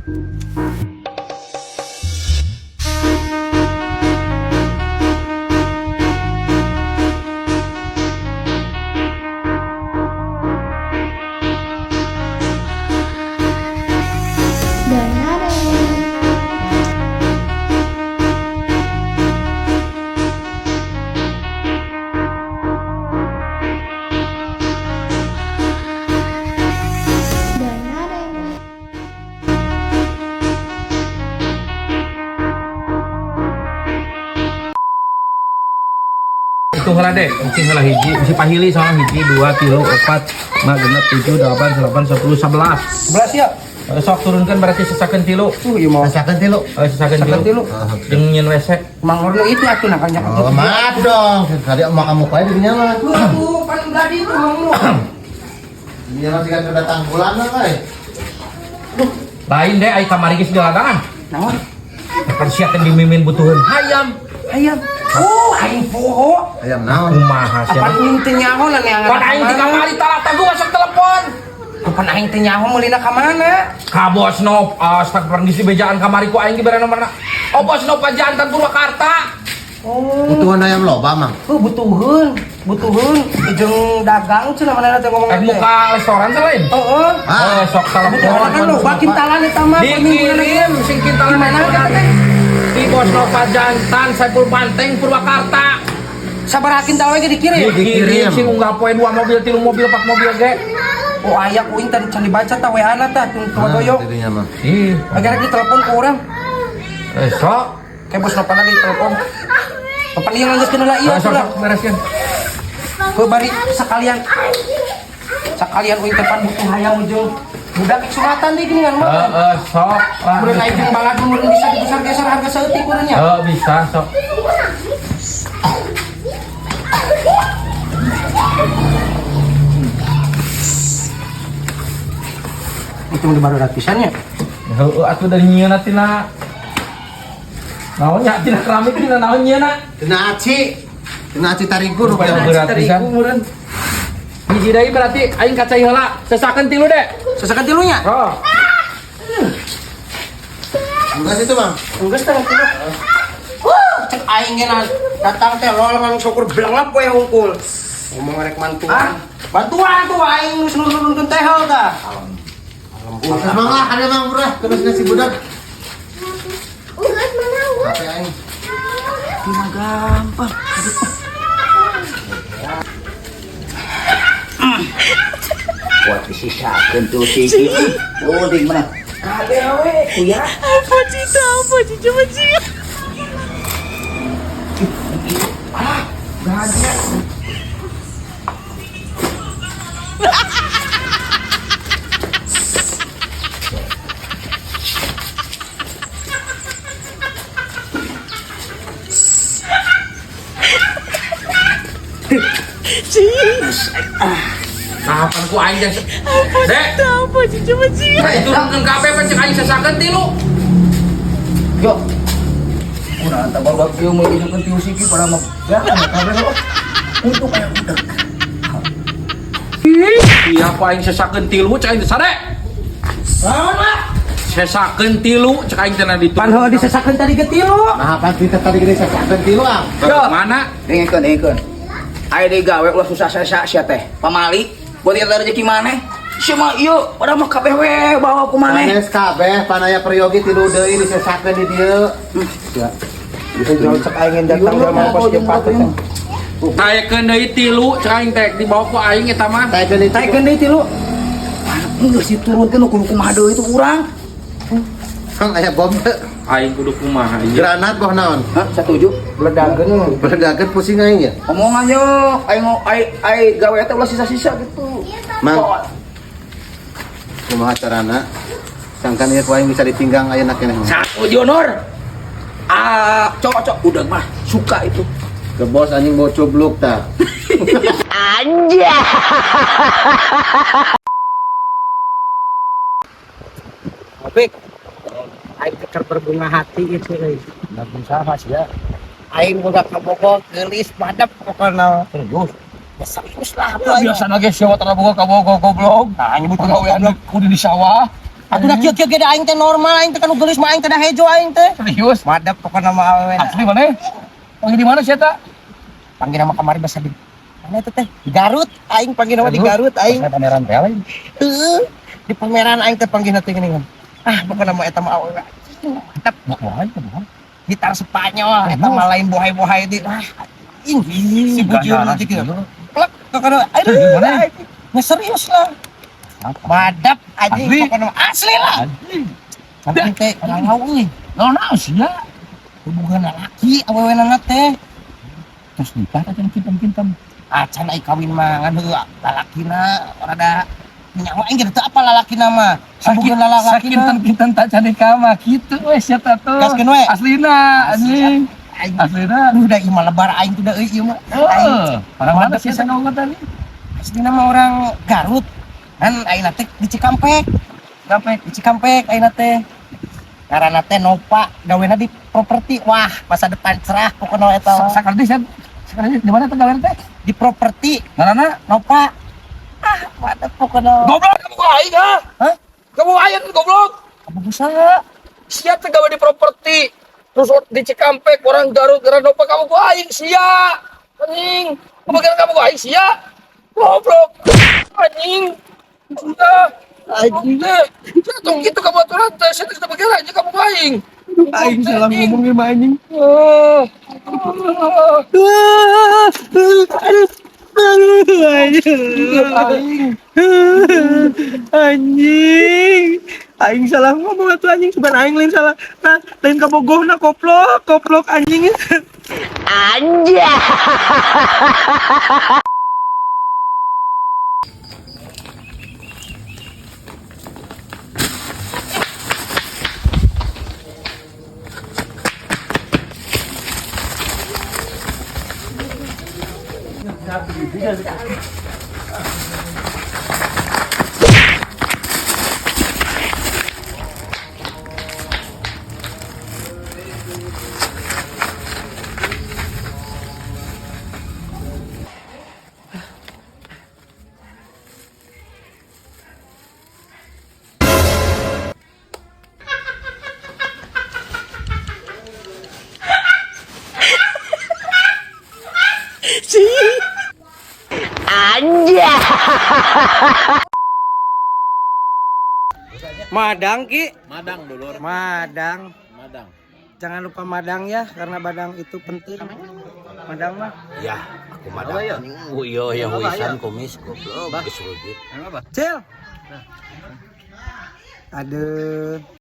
Hitung heula deh, cing heula hiji, bisi pahili soalnya hiji, dua, tilu, opat, lima, genep, tujuh, delapan, delapan, 10, 11. 11 ya? Sok turunkan berarti sesakeun tilu. Tuh, iya mau. Sesakeun tilu. Sesakeun Sesakeun tilu. tilu. Jeung nyieun WC. Mang Orno itu atuh nah kanyak. Oh, maaf dong. Tadi emak kamu kaya dirinya mah. Tuh, pan tadi itu Mang Orno. Dirinya mah sih kan sudah tanggulan lah, euy. Lain deh, ai kamari geus diladangan. Naon? Kapan sia teh dimimin butuheun hayam. Hayam. Oh, aing poho. Ayam naon? Kumaha sia? Kapan aing teh nyaho lah neangan. Pan aing ti kamari talak tangguh masuk telepon. Kapan aing teh nyaho meulina ka mana? Ka bos Nop, astagfirullah geus dibejaan kamari ku aing dibere nomorna. Oh bos Nop Jantan Purwakarta. Oh. Butuhan ayam loba, Mang. Oh, butuheun, butuheun jeung dagang cenah manehna teh ngomong Eh muka restoran selain. Heeh. Oh, sok telepon. Butuhan kan loba kintalan eta mah. Dikirim sing kintalan Di mana eta teh? Di Bos Nova Jantan Saipul Banteng Purwakarta. Sabaraha kintal we ge dikirim? Dikirim sing unggah poe dua mobil, tilu mobil, empat mobil ge. Oh, aya ku aing tadi can dibaca tah WA-na tah tua doyok. Dirinya mah. Ih, Agar ditelepon ku urang. Sok. Kayak bos Novana ditelepon. Kapan ieu geus kena ieu Sok atuh lah. sok bereskeun. Heuh bari sekalian. Sekalian uing teh pan butuh hayam jeung budak sunatan deui geuningan mah. Heeh, sok lah. Meureun aing jeung balad meureun bisa digeser-geser harga saeutik meureun nya. Heeh, bisa sok. Itu udah baru ratusan ya. Heeh, atuh dari nyieuna tina naon nya tina keramik tina naon nyieuna? Tina aci. Tina aci tarigu nu Rupanya kieu. berat pisan. Meureun. Hiji deui berarti aing kacai heula. Sesakeun tilu deh. Sesakeun tilunya? Oh. Enggak sih itu, Bang. Geus teh tilu. Wuh, cek aing ge datang teh lol ngan syukur belenglap we hungkul. Ngomong rek mantuan. Bantuan tuh aing geus nurun-nurunkeun teh heuh tah. Terus Mang lah, ada Mang murah terus nasi budak. Capek aing. Mah gampang. Kuat disisakeun tuh siki. Oh, di mana? Kabeh we, kuya. Apa cita, apa cita, coba cita. Ah, gajah. Kapan ku aing teh? Dek, Apa cita, coba cita. turunkeun kabeh pan cek aing sesakeun tilu. Yo. Kurang tak bawa kieu meuli sakeun tiu siki pada mah. Ya, kabeh kok. Untuk aya budak. Iya, ku aing sesakeun tilu cek aing teh sade. Naon mah? Sesakeun tilu cek aing teh na ditu. Pan heuh disesakeun tadi ge tilu. Nah, pan kita tadi gede sesakeun tilu, Ang. Yo, mana? Dengekeun, dengekeun. Aya deui gawe ulah susah sesa sia teh. Pamali, buat eta rezeki maneh. Sia mah ieu pada mah kabeh we bawa ku maneh. Sanes kabeh panaya peryogi tilu deui disesakeun di dieu. Ya. Jauh cek aing datang dia mau pos jeung patut teh. Taekeun deui tilu cek aing teh dibawa ku aing eta mah. Taekeun deui. Taekeun deui tilu. Geus diturunkeun kudu kumaha deui itu urang. Kang aya bom teu. Aing kudu kumaha ieu. Granat boh naon? Hah, satuju. Beledageun. Beledageun pusing aing ya. Omongan yo, aing aing gawe eta ulah sisa-sisa gitu. Mang. Kumaha carana? Sangkan ieu ku aing bisa ditinggang ayeuna keneh. Satuju Nur. Ah, cocok udah mah suka itu. Ke bos anjing bawa cubluk tah. Opik. Aing keker berbunga hati itu euy. Nah, bisa sih ya. Aing boga kabogo geulis madep pokona. Serius. Ya serius lah Ya, biasa lagi siapa tara boga kabogo goblok. Nah, nyebut Pagawean kudu di sawah. Atuh da kieu-kieu ge da aing teh normal, aing teh kanu geulis mah aing teh da hejo aing teh. Serius? Madep pokona mah awewe. Asli mana? Panggil di mana sih eta? Panggil nama kamari basa di mana itu teh? Di Garut, aing panggil nama di Garut aing. Saya pameran teh lain. Heeh. Di pameran aing teh panggil teh geuningan. Ah, pokona mah eta mah awewe. Mantap. Wah, itu mah. Gitar Spanyol eta mah lain bohai-bohai di. Wah, anjing. Si bujur nanti kieu. Plek pokona aduh. Gimana? Nggak serius lah. Madap anjing Asli? pokona mah asli lah. Anjing. Tapi teh galau euy. Naon naon sih ya? Hubungan lalaki awewenana teh. Terus nikah teh kinten-kinten. Acan ai kawin mah ngan heueuh lalakina rada nyawa aing ge teu apa lalakina mah. Sabugeun lalakina. Sakinten-kinten tak cari mah kitu we sia teh tuh. Gaskeun we. Aslina anjing. Aing Aslina. aduh da ieu mah lebar aing tuh da euy ieu mah. Aing Oh, orang mana sih saya ngomong tadi? aslina mah orang Garut. Kan aing teh di Cikampek. Cikampek. Di Cikampek aing teh. Ngaranna teh Nova, gawena di properti. Wah, masa depan cerah pokona eta mah. Sakardi saya sakardi di mana tuh gawe teh? Di properti Ngaranna Nova. Ah, mantep pokona. goblok kamu kok aing ah? Hah? Kamu aing goblok. Kamu usaha. Sia teh gawe di properti. Terus di Cikampek orang Garut ngaran Nova kamu ku aing sia. Anjing. Kebagian kamu ku aing sia. Goblok. Anjing. Udah. Anjing. Tong gitu kamu aturan teh, saya tidak bagian aja kamu ku aing. Aing salah ngomong sama anjing. Ah. Aduh, anjing. Aing salah ngomong atuh anjing, bukan aing lain salah. Nah, lain kabogohna koplok, koplok anjing. Madang Ki. Madang dulur. Madang. Madang. Jangan lupa madang ya, karena badang itu penting. Madang mah. Ya, aku madang. Oh iya ya huisan kumis goblok geus rujit. Cil. Aduh.